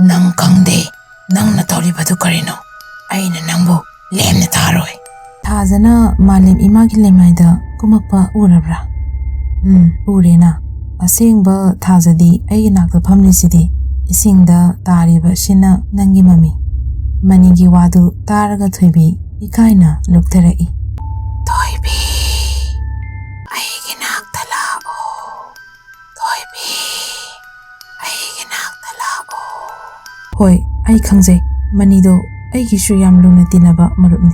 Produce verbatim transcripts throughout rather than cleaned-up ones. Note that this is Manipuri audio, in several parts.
"ꯅꯪ ꯈꯪꯗꯦ, ꯅꯪꯅ ꯇꯧꯔꯤꯕꯗꯨ ꯀꯔꯤꯅꯣ? ꯑꯩꯅ ꯅꯪꯕꯨ ꯂꯦꯝꯅ ꯊꯥꯔꯣꯏ꯫" ꯊꯥꯖꯅ ꯃꯥꯂꯦꯝ ꯏꯃꯥꯒꯤ ꯂꯩꯃꯥꯏꯗ ꯀꯨꯝꯃꯛꯄ ꯎꯔꯕ꯭ꯔꯥ? ꯎꯝ, ꯎꯔꯦꯅ꯫ ꯑꯁꯦꯡꯕ ꯊꯥꯖꯗꯤ ꯑꯩꯒꯤ ꯅꯥꯛꯇ ꯐꯝꯂꯤꯁꯤꯗꯤ꯫ ꯏꯁꯤꯡꯗ ꯇꯥꯔꯤꯕ ꯑꯁꯤꯅ ꯅꯪꯒꯤ ꯃꯃꯤ꯫ ꯃꯅꯤꯒꯤ ꯋꯥꯗꯨ ꯇꯥꯔꯒ ꯊꯣꯏꯕꯤ ꯏꯀꯥꯏꯅ ꯂꯨꯞꯊꯔꯛꯏ꯫ "ꯊꯣꯏꯕꯤ, ꯑꯩꯒꯤ ꯅꯥꯛꯇ ꯂꯥꯛꯑꯣ꯫ ꯊꯣꯏꯕꯤ, ꯑꯩꯒꯤ ꯅꯥꯛꯇ ꯂꯥꯛꯑꯣ꯫" ꯍꯣꯏ, ꯑꯩ ꯈꯪꯖꯩ, ꯃꯅꯤꯗꯣ ꯑꯩꯒꯤꯁꯨ ꯌꯥꯝ ꯂꯨꯅ ꯇꯤꯟꯅꯕ ꯃꯔꯨꯞꯅꯤ꯫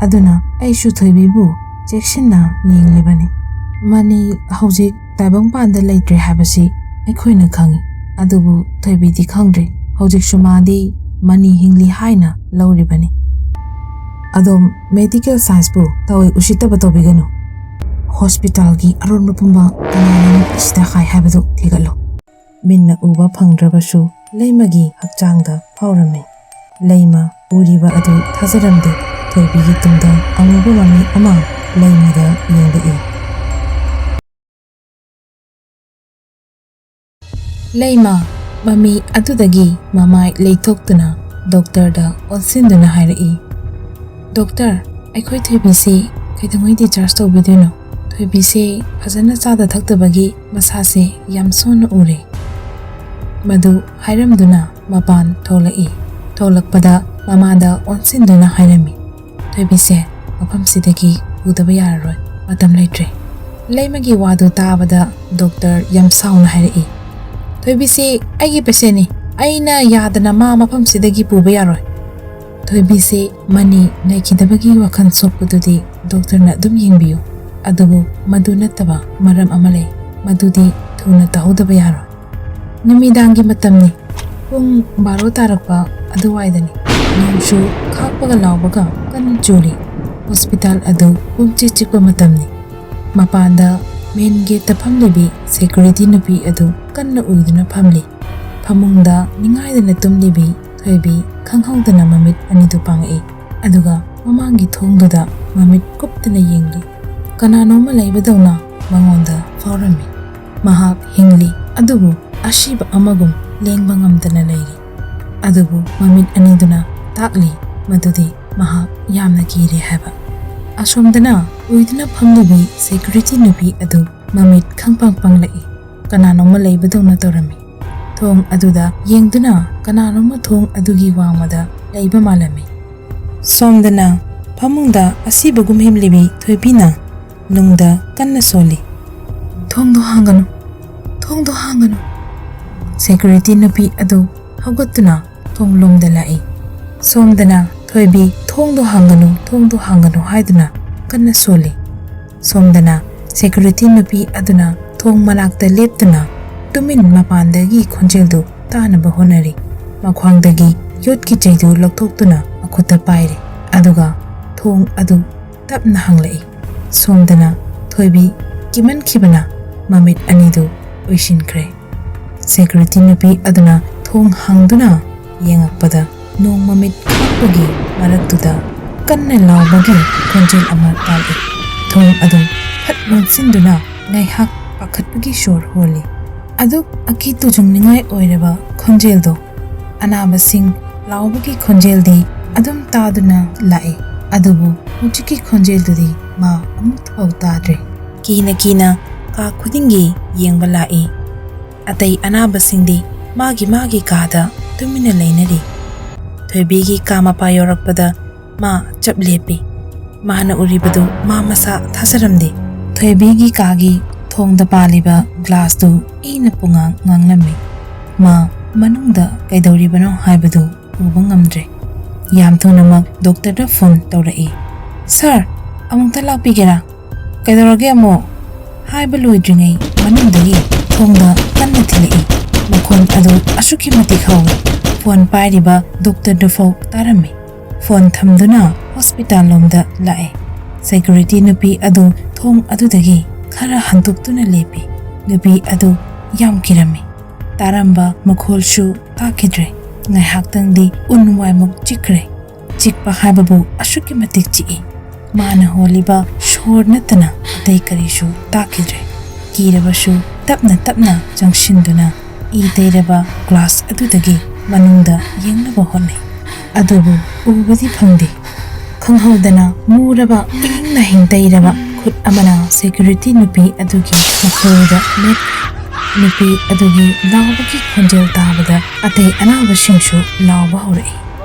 ꯑꯗꯨꯅ ꯑꯩꯁꯨ ꯊꯣꯏꯕꯤꯕꯨ ꯆꯦꯛꯁꯤꯟꯅ ꯌꯦꯡꯂꯤꯕꯅꯤ꯫ ꯃꯅꯤ ꯍꯧꯖꯤꯛ ꯇꯥꯏꯕꯪꯄꯥꯟꯗ ꯂꯩꯇ꯭ꯔꯦ ꯍꯥꯏꯕꯁꯤ ꯑꯩꯈꯣꯏꯅ ꯈꯪꯏ, ꯑꯗꯨꯕꯨ ꯊꯣꯏꯕꯤꯗꯤ ꯈꯪꯗ꯭ꯔꯤ꯫ ꯍꯧꯖꯤꯛꯁꯨ ꯃꯥꯗꯤ ꯃꯅꯤ ꯍꯤꯡꯂꯤ ꯍꯥꯏꯅ ꯂꯧꯔꯤꯕꯅꯤ꯫ "ꯑꯗꯣꯝ ꯃꯦꯗꯤꯀꯦꯜ ꯁꯥꯏꯟꯁꯄꯨ ꯊꯋꯥꯏ ꯎꯁꯤꯠꯇꯕ ꯇꯧꯕꯤꯒꯅꯨ꯫ ꯍꯣꯁꯄꯤꯇꯥꯜꯒꯤ ꯑꯔꯣꯟꯕ ꯄꯨꯝꯕ ꯀꯅꯥꯅ ꯁꯤꯗ ꯍꯥꯏ ꯍꯥꯏꯕꯗꯨ ꯊꯤꯒꯠꯂꯨ꯫" ꯃꯤꯠꯅ ꯎꯕ ꯐꯪꯗ꯭ꯔꯕꯁꯨ ꯂꯩꯃꯒꯤ ꯍꯛꯆꯥꯡꯗ ꯐꯥꯎꯔꯝꯃꯤ꯫ ꯂꯩꯃ ꯎꯔꯤꯕ ꯑꯗꯨ ꯊꯥꯖꯔꯝꯗꯦ꯫ ꯊꯣꯏꯕꯤꯒꯤ ꯇꯨꯡꯗ ꯑꯃꯨꯕ ꯃꯃꯤ ꯑꯃ ꯂꯩꯃꯗ ꯌꯦꯡꯂꯛꯏ꯫ ꯂꯩꯃ ꯃꯃꯤ ꯑꯗꯨꯗꯒꯤ ꯃꯃꯥꯏ ꯂꯩꯊꯣꯛꯇꯨꯅ ꯗꯣꯛꯇꯔꯗ ꯑꯣꯟꯁꯤꯟꯗꯨꯅ ꯍꯥꯏꯔꯛꯏ, "ꯗꯣꯛꯇꯔ, ꯑꯩꯈꯣꯏ ꯊꯣꯏꯕꯤꯁꯤ ꯀꯩꯗꯧꯉꯩ ꯗꯤꯁꯆꯥꯔꯖ ꯇꯧꯕꯤꯗꯣꯏꯅꯣ? ꯊꯣꯏꯕꯤꯁꯦ ꯐꯖꯅ ꯆꯥꯗ ꯊꯛꯇꯕꯒꯤ ꯃꯁꯥꯁꯦ ꯌꯥꯝ ꯁꯣꯟꯅ ꯎꯔꯦ꯫" ꯃꯗꯨ ꯍꯥꯏꯔꯝꯗꯨꯅ ꯃꯄꯥꯟ ꯊꯣꯛꯂꯛꯏ꯫ ꯊꯣꯛꯂꯛꯄꯗ ꯃꯃꯥꯗ ꯑꯣꯟꯁꯤꯟꯗꯨꯅ ꯍꯥꯏꯔꯝꯃꯤ, "ꯊꯣꯏꯕꯤꯁꯦ ꯃꯐꯝꯁꯤꯗꯒꯤ ꯄꯨꯗꯕ ꯌꯥꯔꯔꯣꯏ, ꯃꯇꯝ ꯂꯩꯇ꯭ꯔꯦ꯫" ꯂꯩꯃꯒꯤ ꯋꯥꯗꯨ ꯇꯥꯕꯗ ꯗꯣꯛꯇꯔ ꯌꯥꯝ ꯁꯥꯎꯅ ꯍꯥꯏꯔꯛꯏ, "ꯊꯣꯏꯕꯤꯁꯤ ꯑꯩꯒꯤ ꯄꯦꯁꯦꯟꯅꯤ, ꯑꯩꯅ ꯌꯥꯗꯅ ꯃꯥ ꯃꯐꯝꯁꯤꯗꯒꯤ ꯄꯨꯕ ꯌꯥꯔꯣꯏ꯫" ꯊꯣꯏꯕꯤꯁꯤ ꯃꯅꯤ ꯂꯩꯈꯤꯗꯕꯒꯤ ꯋꯥꯈꯜ ꯁꯣꯛꯄꯗꯨꯗꯤ ꯗꯣꯛꯇꯔꯅ ꯑꯗꯨꯝ ꯌꯦꯡꯕꯤꯌꯨ, ꯑꯗꯨꯕꯨ ꯃꯗꯨ ꯅꯠꯇꯕ ꯃꯔꯝ ꯑꯃ ꯂꯩ, ꯃꯗꯨꯗꯤ ꯊꯨꯅ ꯇꯧꯍꯧꯗꯕ ꯌꯥꯔꯣꯏ꯫ ꯅꯨꯃꯤꯗꯥꯡꯒꯤ ꯃꯇꯝꯅꯤ, ꯄꯨꯡ ꯕꯥꯔꯣ ꯇꯥꯔꯛꯄ ꯑꯗꯨꯋꯥꯏꯗꯅꯤ꯫ ꯅꯣꯡꯁꯨ ꯈꯥꯛꯄꯒ ꯂꯥꯎꯕꯒ ꯀꯟꯅ ꯆꯨꯔꯤ꯫ ꯍꯣꯁꯄꯤꯇꯥꯜ ꯑꯗꯨ ꯄꯨꯝꯆꯤꯛ ꯆꯤꯛꯄ ꯃꯇꯝꯅꯤ꯫ ꯃꯄꯥꯟꯗ ꯃꯦꯟ ꯒꯦꯠꯇ ꯐꯝꯂꯤꯕꯤ ꯁꯦꯀ꯭ꯌꯨꯔꯤꯇꯤ ꯅꯨꯄꯤ ꯑꯗꯨ ꯀꯟꯅ ꯎꯏꯗꯨꯅ ꯐꯝꯂꯤ꯫ ꯐꯃꯨꯡꯗ ꯅꯤꯡꯉꯥꯏꯗꯅ ꯇꯨꯝꯂꯤꯕꯤ ꯊꯣꯏꯕꯤ ꯈꯪꯍꯧꯗꯅ ꯃꯃꯤꯠ ꯑꯅꯤꯗꯨ ꯄꯥꯡꯂꯛꯏ, ꯑꯗꯨꯒ ꯃꯃꯥꯡꯒꯤ ꯊꯣꯡꯗꯨꯗ ꯃꯃꯤꯠ ꯀꯨꯞꯇꯅ ꯌꯦꯡꯂꯤ꯫ ꯀꯅꯥꯅꯣꯝꯃ ꯂꯩꯕꯗꯧꯅ ꯃꯉꯣꯟꯗ ꯐꯥꯎꯔꯝꯃꯤ꯫ ꯃꯍꯥꯛ ꯍꯤꯡꯂꯤ, ꯑꯗꯨꯕꯨ ꯑꯁꯤꯕ ꯑꯃꯒꯨꯝ ꯂꯦꯡꯕ ꯉꯝꯗꯅ ꯂꯩꯔꯤ꯫ ꯑꯗꯨꯕꯨ ꯃꯃꯤꯠ ꯑꯅꯤꯗꯨꯅ ꯇꯥꯛꯂꯤ ꯃꯗꯨꯗꯤ ꯃꯍꯥꯛ ꯌꯥꯝꯅ ꯀꯤꯔꯦ ꯍꯥꯏꯕ꯫ ꯑꯁꯣꯝꯗꯅ ꯎꯏꯗꯨꯅ ꯐꯝꯂꯤꯕꯤ ꯁꯦꯀ꯭ꯌꯨꯔꯤꯇꯤ ꯅꯨꯄꯤ ꯑꯗꯨ ꯃꯃꯤꯠ ꯈꯪꯄꯥꯡ ꯄꯥꯡꯂꯛꯏ꯫ ꯀꯅꯥꯅꯣꯝꯃ ꯂꯩꯕꯗꯧꯅ ꯇꯧꯔꯝꯃꯤ꯫ ꯊꯣꯡ ꯑꯗꯨꯗ ꯌꯦꯡꯗꯨꯅ ꯀꯅꯥꯅꯣꯝꯃ ꯊꯣꯡ ꯑꯗꯨꯒꯤ ꯋꯥꯡꯃꯗ ꯂꯩꯕ ꯃꯥꯜꯂꯝꯃꯤ꯫ ꯁꯣꯝꯗꯅ ꯐꯃꯨꯡꯗ ꯑꯁꯤꯕꯒꯨꯝ ꯍꯤꯞꯂꯤꯕꯤ ꯊꯣꯏꯕꯤꯅ ꯅꯨꯡꯗ ꯀꯟꯅ ꯁꯣꯜꯂꯤ꯫ "ꯊꯣꯡꯗꯣ ꯍꯥꯡꯒꯅꯨ, ꯊꯣꯡꯗꯣ ꯍꯥꯡꯒꯅꯨ!" ꯁꯦꯀ꯭ꯌꯨꯔꯤꯇꯤ ꯅꯨꯄꯤ ꯑꯗꯨ ꯍꯧꯒꯠꯇꯨꯅ ꯊꯣꯡꯂꯣꯝꯗ ꯂꯥꯛꯏ꯫ ꯁꯣꯝꯗꯅ ꯊꯣꯏꯕꯤ "ꯊꯣꯡꯗꯣ ꯍꯥꯡꯒꯅꯨ, ꯊꯣꯡꯗꯣ ꯍꯥꯡꯒꯅꯨ" ꯍꯥꯏꯗꯨꯅ ꯀꯟꯅ ꯁꯣꯜꯂꯤ꯫ ꯁꯣꯝꯗꯅ ꯁꯦꯀ꯭ꯌꯨꯔꯤꯇꯤ ꯅꯨꯄꯤ ꯑꯗꯨꯅ ꯊꯣꯡ ꯃꯅꯥꯛꯇ ꯂꯦꯞꯇꯨꯅ ꯇꯨꯃꯤꯟ ꯃꯄꯥꯟꯗꯒꯤ ꯈꯣꯟꯖꯦꯜꯗꯨ ꯇꯥꯅꯕ ꯍꯣꯠꯅꯔꯤ꯫ ꯃꯈ꯭ꯋꯥꯡꯗꯒꯤ ꯌꯣꯠꯀꯤ ꯆꯩꯗꯨ ꯂꯧꯊꯣꯛꯇꯨꯅ ꯃꯈꯨꯠꯇ ꯄꯥꯏꯔꯤ꯫ ꯑꯗꯨꯒ ꯊꯣꯡ ꯑꯗꯨ ꯇꯞꯅ ꯍꯥꯡꯂꯛꯏ꯫ ꯁꯣꯝꯗꯅ ꯊꯣꯏꯕꯤ ꯀꯤꯃꯟꯈꯤꯕꯅ ꯃꯃꯤꯠ ꯑꯅꯤꯗꯨ ꯎꯏꯁꯤꯟꯈ꯭ꯔꯦ꯫ ꯁꯦꯀ꯭ꯌꯨꯔꯤꯇꯤ ꯅꯨꯄꯤ ꯑꯗꯨꯅ ꯊꯣꯡ ꯍꯥꯡꯗꯨꯅ ꯌꯦꯡꯉꯛꯄꯗ ꯅꯣꯡ ꯃꯃꯤꯠ ꯈꯥꯛꯄꯒꯤ ꯃꯔꯛꯇꯨꯗ ꯀꯟꯅ ꯂꯥꯎꯕꯒꯤ ꯈꯣꯟꯖꯦꯜ ꯑꯃ ꯇꯥꯔꯛꯏ꯫ ꯊꯣꯡ ꯑꯗꯨ ꯐꯠ ꯂꯣꯟꯁꯤꯟꯗꯨꯅ ꯉꯥꯏꯍꯥꯛ ꯄꯥꯈꯠꯄꯒꯤ ꯁꯣꯔ ꯍꯣꯜꯂꯤ꯫ ꯑꯗꯨꯛ ꯑꯀꯤ ꯇꯨꯖꯨꯡꯅꯤꯡꯉꯥꯏ ꯑꯣꯏꯔꯕ ꯈꯣꯟꯖꯦꯜꯗꯣ, ꯑꯅꯥꯕꯁꯤꯡ ꯂꯥꯎꯕꯒꯤ ꯈꯣꯟꯖꯦꯜꯗꯤ ꯑꯗꯨꯝ ꯇꯥꯗꯨꯅ ꯂꯥꯛꯏ, ꯑꯗꯨꯕꯨ ꯍꯧꯖꯤꯛꯀꯤ ꯈꯣꯟꯖꯦꯜꯗꯨꯗꯤ ꯃꯥ ꯑꯃꯨꯛꯇꯐꯥꯎ ꯇꯥꯗ꯭ꯔꯦ꯫ ꯀꯤꯅ ꯀꯤꯅ ꯀꯥ ꯈꯨꯗꯤꯡꯒꯤ ꯌꯦꯡꯕ ꯂꯥꯛꯏ꯫ ꯑꯇꯩ ꯑꯅꯥꯕꯁꯤꯡꯗꯤ ꯃꯥꯒꯤ ꯃꯥꯒꯤ ꯀꯥꯗ ꯇꯨꯃꯤꯟꯅ ꯂꯩꯅꯔꯤ꯫ ꯊꯣꯏꯕꯤꯒꯤ ꯀꯥ ꯃꯄꯥ ꯌꯧꯔꯛꯄꯗ ꯃꯥ ꯆꯞ ꯂꯦꯞꯄꯤ꯫ ꯃꯥꯅ ꯎꯔꯤꯕꯗꯨ ꯃꯥ ꯃꯁꯥ ꯊꯥꯖꯔꯝꯗꯦ꯫ ꯊꯣꯏꯕꯤꯒꯤ ꯀꯥꯒꯤ ꯊꯣꯡꯗ ꯄꯥꯜꯂꯤꯕ ꯒ꯭ꯂꯥꯁꯇꯨ ꯏꯅ ꯄꯨꯡꯉꯥꯡ ꯉꯥꯡꯂꯝꯃꯤ꯫ ꯃꯥ ꯃꯅꯨꯡꯗ ꯀꯩꯗꯧꯔꯤꯕꯅꯣ ꯍꯥꯏꯕꯗꯨ ꯎꯕ ꯉꯝꯗ꯭ꯔꯦ꯫ ꯌꯥꯝ ꯊꯨꯅꯃꯛ ꯗꯣꯛꯇꯔꯗ ꯐꯣꯟ ꯇꯧꯔꯛꯏ꯫ "ꯁꯥꯔ, ꯑꯃꯨꯛꯇ ꯂꯥꯛꯄꯤꯒꯦꯔꯥ?" "ꯀꯩꯗꯧꯔꯒꯦ ꯑꯃꯨꯛ?" ꯍꯥꯏꯕ ꯂꯣꯏꯗ꯭ꯔꯤꯉꯩ ꯃꯅꯨꯡꯗꯒꯤ ꯊꯣꯡꯗ ꯀꯟꯅ ꯊꯤꯜꯂꯛꯏ꯫ ꯃꯈꯣꯟ ꯑꯗꯨ ꯑꯁꯨꯛꯀꯤ ꯃꯇꯤꯛ ꯍꯧꯏ꯫ ꯐꯣꯟ ꯄꯥꯏꯔꯤꯕ ꯗꯣꯛꯇꯔꯗꯨꯐꯥꯎ ꯇꯥꯔꯝꯃꯤ꯫ ꯐꯣꯟ ꯊꯝꯗꯨꯅ ꯍꯣꯁꯄꯤꯇꯥꯜ ꯂꯣꯝꯗ ꯂꯥꯛꯑꯦ꯫ ꯁꯦꯀ꯭ꯌꯨꯔꯤꯇꯤ ꯅꯨꯄꯤ ꯑꯗꯨ ꯊꯣꯡ ꯑꯗꯨꯗꯒꯤ ꯈꯔ ꯍꯟꯗꯣꯛꯇꯨꯅ ꯂꯦꯞꯄꯤ꯫ ꯅꯨꯄꯤ ꯑꯗꯨ ꯌꯥꯝ ꯀꯤꯔꯝꯃꯤ꯫ ꯇꯥꯔꯝꯕ ꯃꯈꯣꯜꯁꯨ ꯇꯥꯈꯤꯗ꯭ꯔꯦ꯫ ꯉꯥꯏꯍꯥꯛꯇꯪꯗꯤ ꯎꯟ ꯋꯥꯏꯃꯨꯛ ꯆꯤꯛꯈ꯭ꯔꯦ꯫ ꯆꯤꯛꯄ ꯍꯥꯏꯕꯕꯨ ꯑꯁꯨꯛꯀꯤ ꯃꯇꯤꯛ ꯆꯤꯛꯏ꯫ ꯃꯥꯅ ꯍꯣꯜꯂꯤꯕ ꯁꯣꯔ ꯅꯠꯇꯅ ꯑꯇꯩ ꯀꯔꯤꯁꯨ ꯇꯥꯈꯤꯗ꯭ꯔꯦ꯫ ꯀꯤꯔꯕꯁꯨ ꯇꯞꯅ ꯇꯞꯅ ꯆꯪꯁꯤꯟꯗꯨꯅ ꯏ ꯇꯩꯔꯕ ꯒ꯭ꯂꯥꯁ ꯑꯗꯨꯗꯒꯤ ꯃꯅꯨꯡꯗ ꯌꯦꯡꯅꯕ ꯍꯣꯠꯅꯩ꯫ ꯑꯗꯨꯕꯨ ꯎꯕꯗꯤ ꯐꯪꯗꯦ꯫ ꯈꯪꯍꯧꯗꯅ ꯃꯨꯔꯕ ꯏꯪꯅ ꯍꯤꯡꯇꯩꯔꯕ ꯈꯨꯠ ꯑꯃꯅ ꯁꯦꯀ꯭ꯌꯨꯔꯤꯇꯤ ꯅꯨꯄꯤ ꯑꯗꯨꯒꯤ ꯃꯈꯣꯡꯗ ꯃꯦꯠꯈ꯭ꯔꯦ꯫ ꯅꯨꯄꯤ ꯑꯗꯨꯒꯤ ꯂꯥꯎꯕꯒꯤ ꯈꯣꯟꯖꯦꯜ ꯇꯥꯕꯗ ꯑꯇꯩ ꯑꯅꯥꯕꯁꯤꯡꯁꯨ ꯂꯥꯎꯕ ꯍꯧꯔꯛꯏ꯫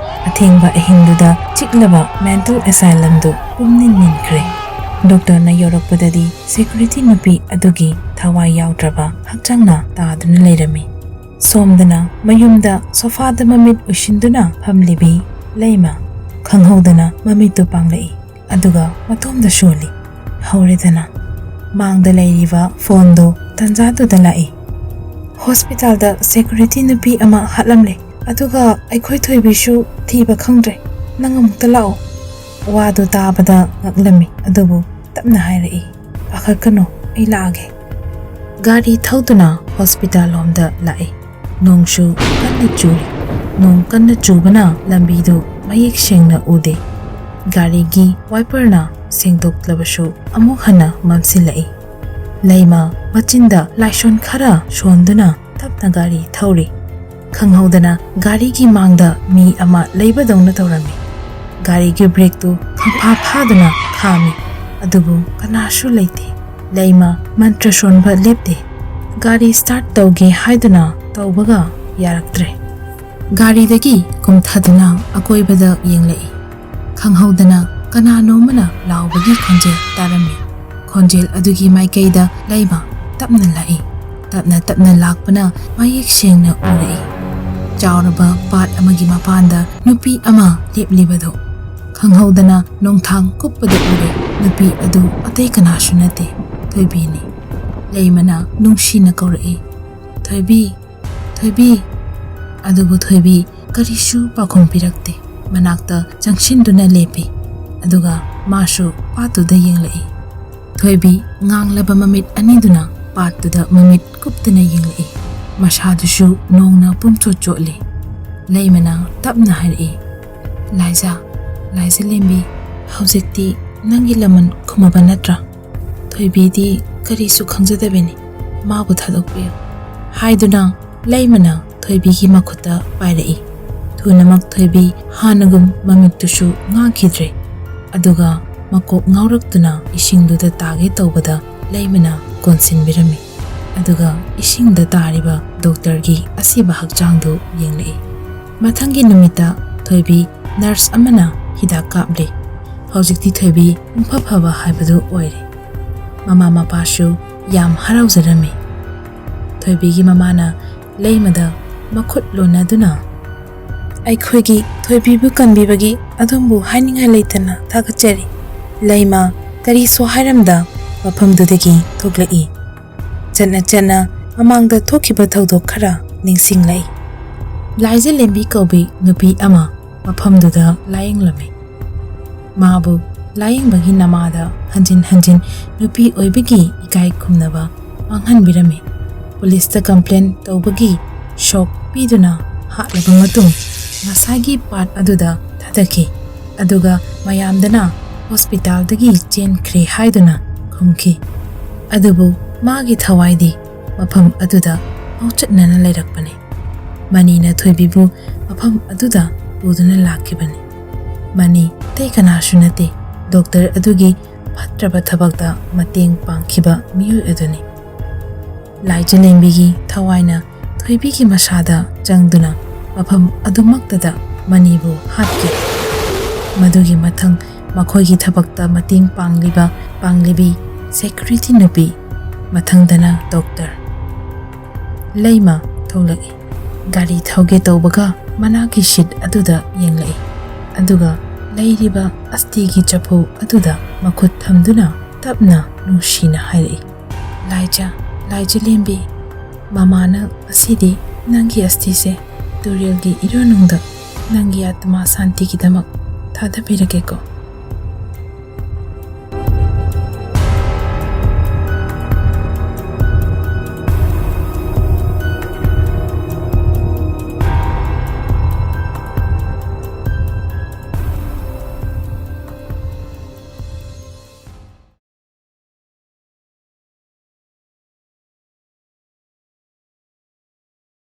ꯑꯊꯦꯡꯕ ꯑꯍꯤꯡꯗꯨꯗ ꯆꯤꯛꯂꯕ ꯃꯦꯟꯇꯜ ꯑꯦꯁꯥꯏꯂꯝꯗꯨ ꯄꯨꯝꯅꯤꯟ ꯅꯤꯟꯈ꯭ꯔꯦ꯫ ꯗꯣꯛꯇꯔꯅ ꯌꯧꯔꯛꯄꯗꯗꯤ ꯁꯦꯀ꯭ꯌꯨꯔꯤꯇꯤ ꯅꯨꯄꯤ ꯑꯗꯨꯒꯤ ꯊꯋꯥꯏ ꯌꯥꯎꯗ꯭ꯔꯕ ꯍꯛꯆꯥꯡꯅ ꯇꯥꯗꯨꯅ ꯂꯩꯔꯝꯃꯤ꯫ ꯁꯣꯝꯗꯅ ꯃꯌꯨꯝꯗ ꯁꯣꯐꯥꯗ ꯃꯃꯤꯠ ꯎꯏꯁꯤꯟꯗꯨꯅ ꯐꯝꯂꯤꯕꯤ ꯂꯩꯃ ꯈꯪꯍꯧꯗꯅ ꯃꯃꯤꯠꯇꯨ ꯄꯥꯡꯂꯛꯏ꯫ ꯑꯗꯨꯒ ꯃꯇꯣꯝꯗ ꯁꯣꯜꯂꯤ꯫ ꯍꯧꯔꯦꯗꯅ꯫ ꯃꯥꯡꯗ ꯂꯩꯔꯤꯕ ꯐꯣꯟꯗꯨ ꯇꯟꯖꯥꯗꯨꯗ ꯂꯥꯛꯏ꯫ "ꯍꯣꯁꯄꯤꯇꯥꯜꯗ ꯁꯦꯀ꯭ꯌꯨꯔꯤꯇꯤ ꯅꯨꯄꯤ ꯑꯃ ꯍꯥꯠꯂꯝꯂꯦ꯫ ꯑꯗꯨꯒ ꯑꯩꯈꯣꯏ ꯊꯣꯏꯕꯤꯁꯨ ꯊꯤꯕ ꯈꯪꯗ꯭ꯔꯦ꯫ ꯅꯪ ꯑꯃꯨꯛꯇ ꯂꯥꯛꯑꯣ꯫" ꯋꯥꯗꯨ ꯇꯥꯕꯗ ꯉꯛꯂꯝꯃꯤ꯫ ꯑꯗꯨꯕꯨ ꯇꯞꯅ ꯍꯥꯏꯔꯛꯏ, "ꯄꯥꯈꯠꯀꯅꯨ, ꯑꯩ ꯂꯥꯛꯑꯒꯦ꯫" ꯒꯥꯔꯤ ꯊꯧꯗꯨꯅ ꯍꯣꯁꯄꯤꯇꯥꯜ ꯂꯣꯝꯗ ꯂꯥꯛꯏ꯫ ꯅꯣꯡꯁꯨ ꯀꯟꯅ ꯆꯨꯔꯤ꯫ ꯅꯣꯡ ꯀꯟꯅ ꯆꯨꯕꯅ ꯂꯝꯕꯤꯗꯨ ꯃꯌꯦꯛ ꯁꯦꯡꯅ ꯎꯗꯦ꯫ ꯒꯥꯔꯤꯒꯤ ꯋꯥꯏꯄꯔꯅ ꯁꯦꯡꯗꯣꯛꯂꯕꯁꯨ ꯑꯃꯨꯛ ꯍꯟꯅ ꯃꯝꯁꯤꯜꯂꯛꯏ꯫ ꯂꯩꯃ ꯃꯆꯤꯟꯗ ꯂꯥꯏꯁꯣꯟ ꯈꯔ ꯁꯣꯟꯗꯨꯅ ꯇꯞꯅ ꯒꯥꯔꯤ ꯊꯧꯔꯤ꯫ ꯈꯪꯍꯧꯗꯅ ꯒꯥꯔꯤꯒꯤ ꯃꯥꯡꯗ ꯃꯤ ꯑꯃ ꯂꯩꯕꯗꯧꯅ ꯇꯧꯔꯝꯃꯤ꯫ ꯒꯥꯔꯤꯒꯤ ꯕ꯭ꯔꯦꯛꯇꯨ ꯈꯪꯐꯥ ꯐꯥꯗꯨꯅ ꯈꯥꯝꯃꯤ꯫ ꯑꯗꯨꯕꯨ ꯀꯅꯥꯁꯨ ꯂꯩꯇꯦ꯫ ꯂꯩꯃ ꯃꯟꯇ꯭ꯔ ꯁꯣꯟꯕ ꯂꯦꯞꯇꯦ꯫ ꯒꯥꯔꯤ ꯁ꯭ꯇꯥꯔꯠ ꯇꯧꯒꯦ ꯍꯥꯏꯗꯨꯅ ꯇꯧꯕꯒ ꯌꯥꯔꯛꯇ꯭ꯔꯦ꯫ ꯒꯥꯔꯤꯗꯒꯤ ꯀꯨꯝꯊꯗꯨꯅ ꯑꯀꯣꯏꯕꯗ ꯌꯦꯡꯂꯛꯏ꯫ ꯈꯪꯍꯧꯗꯅ ꯀꯅꯥꯅꯣꯝꯃꯅ ꯂꯥꯎꯕꯒꯤ ꯈꯣꯟꯖꯦꯜ ꯇꯥꯔꯝꯃꯤ꯫ ꯈꯣꯟꯖꯦꯜ ꯑꯗꯨꯒꯤ ꯃꯥꯏꯀꯩꯗ ꯂꯩꯃ ꯇꯞꯅ ꯂꯥꯛꯏ꯫ ꯇꯞꯅ ꯇꯞꯅ ꯂꯥꯛꯄꯅ ꯃꯌꯦꯛ ꯁꯦꯡꯅ ꯎꯔꯛꯏ꯫ ꯆꯥꯎꯔꯕ ꯄꯥꯠ ꯑꯃꯒꯤ ꯃꯄꯥꯟꯗ ꯅꯨꯄꯤ ꯑꯃ ꯂꯦꯞꯂꯤꯕꯗꯨ꯫ ꯈꯪꯍꯧꯗꯅ ꯅꯣꯡꯊꯥꯡ ꯀꯨꯞꯄꯗ ꯎꯔꯦ꯫ ꯅꯨꯄꯤ ꯑꯗꯨ ꯑꯇꯩ ꯀꯅꯥꯁꯨ ꯅꯠꯇꯦ, ꯊꯣꯏꯕꯤꯅꯤ꯫ ꯂꯩꯃꯅ ꯅꯨꯡꯁꯤꯅ ꯀꯧꯔꯛꯏ, "ꯊꯣꯏꯕꯤ, ꯊꯣꯏꯕꯤ!" ꯑꯗꯨꯕꯨ ꯊꯣꯏꯕꯤ ꯀꯔꯤꯁꯨ ꯄꯥꯎꯈꯨꯝ ꯄꯤꯔꯛꯇꯦ꯫ ꯃꯅꯥꯛꯇ ꯆꯪꯁꯤꯟꯗꯨꯅ ꯂꯦꯞꯄꯤ꯫ ꯑꯗꯨꯒ ꯃꯥꯁꯨ ꯄꯥꯠꯇꯨꯗ ꯌꯦꯡꯂꯛꯏ꯫ ꯊꯣꯏꯕꯤ ꯉꯥꯡꯂꯕ ꯃꯃꯤꯠ ꯑꯅꯤꯗꯨꯅ ꯄꯥꯠꯇꯨꯗ ꯃꯃꯤꯠ ꯀꯨꯞꯇꯅ ꯌꯦꯡꯂꯛꯏ꯫ ꯃꯁꯥꯗꯨꯁꯨ ꯅꯣꯡꯅ ꯄꯨꯝꯆꯣꯠ ꯆꯣꯠꯂꯤ꯫ ꯂꯩꯃꯅ ꯇꯞꯅ ꯍꯥꯏꯔꯛꯏ, "ꯂꯥꯏꯖꯥ, ꯂꯥꯏꯖꯥ ꯂꯦꯝꯕꯤ, ꯍꯧꯖꯤꯛꯇꯤ ꯅꯪꯒꯤ ꯂꯃꯟ ꯈꯨꯝꯃꯕ ꯅꯠꯇ꯭ꯔꯥ? ꯊꯣꯏꯕꯤꯗꯤ ꯀꯔꯤꯁꯨ ꯈꯪꯖꯗꯕꯅꯤ, ꯃꯥꯕꯨ ꯊꯥꯗꯣꯛꯄꯤꯌꯨ꯫" ꯍꯥꯏꯗꯨꯅ ꯂꯩꯃꯅ ꯊꯣꯏꯕꯤꯒꯤ ꯃꯈꯨꯠꯇ ꯄꯥꯏꯔꯛꯏ꯫ ꯊꯨꯅꯃꯛ ꯊꯣꯏꯕꯤ ꯍꯥꯟꯅꯒꯨꯝ ꯃꯃꯤꯠꯇꯨꯁꯨ ꯉꯥꯡꯈꯤꯗ꯭ꯔꯦ꯫ ꯑꯗꯨꯒ ꯃꯀꯣꯛ ꯉꯥꯎꯔꯛꯇꯨꯅ ꯏꯁꯤꯡꯗꯨꯗ ꯇꯥꯒꯦ ꯇꯧꯕꯗ ꯂꯩꯃꯅ ꯀꯣꯟꯁꯤꯟꯕꯤꯔꯝꯃꯤ꯫ ꯑꯗꯨꯒ ꯏꯁꯤꯡꯗ ꯇꯥꯔꯤꯕ ꯗꯣꯛꯇꯔꯒꯤ ꯑꯁꯤꯕ ꯍꯛꯆꯥꯡꯗꯨ ꯌꯦꯡꯂꯛꯏ꯫ ꯃꯊꯪꯒꯤ ꯅꯨꯃꯤꯠꯇ ꯊꯣꯏꯕꯤ ꯅꯔꯁ ꯑꯃꯅ ꯍꯤꯗꯥꯛ ꯀꯥꯞꯂꯤ꯫ ꯍꯧꯖꯤꯛꯇꯤ ꯊꯣꯏꯕꯤ ꯄꯨꯡꯐ ꯐꯕ ꯍꯥꯏꯕꯗꯨ ꯑꯣꯏꯔꯦ꯫ ꯃꯃꯥ ꯃꯄꯥꯁꯨ ꯌꯥꯝ ꯍꯔꯥꯎꯖꯔꯝꯃꯤ꯫ ꯊꯣꯏꯕꯤꯒꯤ ꯃꯃꯥꯅ ꯂꯩꯃꯗ ꯃꯈꯨꯠ ꯂꯣꯟꯅꯗꯨꯅ, "ꯑꯩꯈꯣꯏꯒꯤ ꯊꯣꯏꯕꯤꯕꯨ ꯀꯟꯕꯤꯕꯒꯤ ꯑꯗꯣꯝꯕꯨ ꯍꯥꯏꯅꯤꯡꯉꯥꯏ ꯂꯩꯇꯅ ꯊꯥꯒꯠꯆꯔꯤ꯫" ꯂꯩꯃ ꯀꯔꯤꯁꯨ ꯍꯥꯏꯔꯝꯗ ꯃꯐꯝꯗꯨꯗꯒꯤ ꯊꯣꯛꯂꯛꯏ꯫ ꯆꯠꯅ ꯆꯠꯅ ꯃꯃꯥꯡꯗ ꯊꯣꯛꯈꯤꯕ ꯊꯧꯗꯣꯛ ꯈꯔ ꯅꯤꯡꯁꯤꯡꯂꯛꯏ꯫ ꯂꯥꯏꯖꯂꯦꯝꯕꯤ ꯀꯧꯕꯤ ꯅꯨꯄꯤ ꯑꯃ ꯃꯐꯝꯗꯨꯗ ꯂꯥꯌꯦꯡꯂꯝꯃꯤ꯫ ꯃꯥꯕꯨ ꯂꯥꯌꯦꯡꯕꯒꯤ ꯅꯃꯥꯗ ꯍꯟꯖꯤꯟ ꯍꯟꯖꯤꯟ ꯅꯨꯄꯤ ꯑꯣꯏꯕꯒꯤ ꯏꯀꯥꯏ ꯈꯨꯝꯅꯕ ꯃꯥꯡꯍꯟꯕꯤꯔꯝꯃꯤ꯫ ꯄꯨꯂꯤꯁꯇ ꯀꯝꯄ꯭ꯂꯦꯟ ꯇꯧꯕꯒꯤ ꯁꯣꯛ ꯄꯤꯗꯨꯅ ꯍꯥꯠꯂꯕ ꯃꯇꯨꯡ ꯉꯁꯥꯏꯒꯤ ꯄꯥꯠ ꯑꯗꯨꯗ ꯊꯥꯗꯈꯤ꯫ ꯑꯗꯨꯒ ꯃꯌꯥꯝꯗꯅ ꯍꯣꯁꯄꯤꯇꯥꯜꯗꯒꯤ ꯆꯦꯟꯈ꯭ꯔꯦ ꯍꯥꯏꯗꯨꯅ ꯈꯨꯝꯈꯤ꯫ ꯑꯗꯨꯕꯨ ꯃꯥꯒꯤ ꯊꯋꯥꯏꯗꯤ ꯃꯐꯝ ꯑꯗꯨꯗ ꯉꯥꯎꯆꯠꯅꯅ ꯂꯩꯔꯛꯄꯅꯤ꯫ ꯃꯅꯤꯅ ꯊꯣꯏꯕꯤꯕꯨ ꯃꯐꯝ ꯑꯗꯨꯗ ꯄꯨꯗꯨꯅ ꯂꯥꯛꯈꯤꯕꯅꯤ꯫ ꯃꯅꯤ ꯑꯇꯩ ꯀꯅꯥꯁꯨ ꯅꯠꯇꯦ, ꯗꯣꯛꯇꯔ ꯑꯗꯨꯒꯤ ꯐꯠꯇ꯭ꯔꯕ ꯊꯕꯛꯇ ꯃꯇꯦꯡ ꯄꯥꯡꯈꯤꯕ ꯃꯤꯑꯣꯏ ꯑꯗꯨꯅꯤ꯫ ꯂꯥꯏꯖꯂꯦꯝꯕꯤꯒꯤ ꯊꯋꯥꯏꯅ ꯊꯣꯏꯕꯤꯒꯤ ꯃꯁꯥꯗ ꯆꯪꯗꯨꯅ ꯃꯐꯝ ꯑꯗꯨꯃꯛꯇꯗ ꯃꯅꯤꯕꯨ ꯍꯥꯠꯈꯤ꯫ ꯃꯗꯨꯒꯤ ꯃꯊꯪ ꯃꯈꯣꯏꯒꯤ ꯊꯕꯛꯇ ꯃꯇꯦꯡ ꯄꯥꯡꯂꯤꯕ ꯄꯥꯡꯂꯤꯕꯤ ꯁꯦꯀ꯭ꯌꯨꯔꯤꯇꯤ ꯅꯨꯄꯤ, ꯃꯊꯪꯗꯅ ꯗꯣꯛꯇꯔ꯫ ꯂꯩꯃ ꯊꯣꯛꯂꯛꯏ꯫ ꯒꯥꯔꯤ ꯊꯧꯒꯦ ꯇꯧꯕꯒ ꯃꯅꯥꯛꯀꯤ ꯁꯤꯠ ꯑꯗꯨꯗ ꯌꯦꯡꯂꯛꯏ꯫ ꯑꯗꯨꯒ ꯂꯩꯔꯤꯕ ꯑꯁꯇꯤꯒꯤ ꯆꯐꯨ ꯑꯗꯨꯗ ꯃꯈꯨꯠ ꯊꯝꯗꯨꯅ ꯇꯞꯅ ꯅꯨꯡꯁꯤꯅ ꯍꯥꯏꯔꯛꯏ, "ꯂꯥꯏꯖ, ꯂꯥꯏꯖꯂꯦꯝꯕꯤ, ꯃꯃꯥꯅ ꯉꯁꯤꯗꯤ ꯅꯪꯒꯤ ꯑꯁꯇꯤꯁꯦ ꯇꯨꯔꯦꯜꯒꯤ ꯏꯔꯣꯟꯅꯨꯡꯗ ꯅꯪꯒꯤ ꯑꯥꯇꯃꯥ ꯁꯥꯟꯇꯤꯒꯤꯗꯃꯛ ꯊꯥꯗꯕꯤꯔꯒꯦꯀꯣ꯫"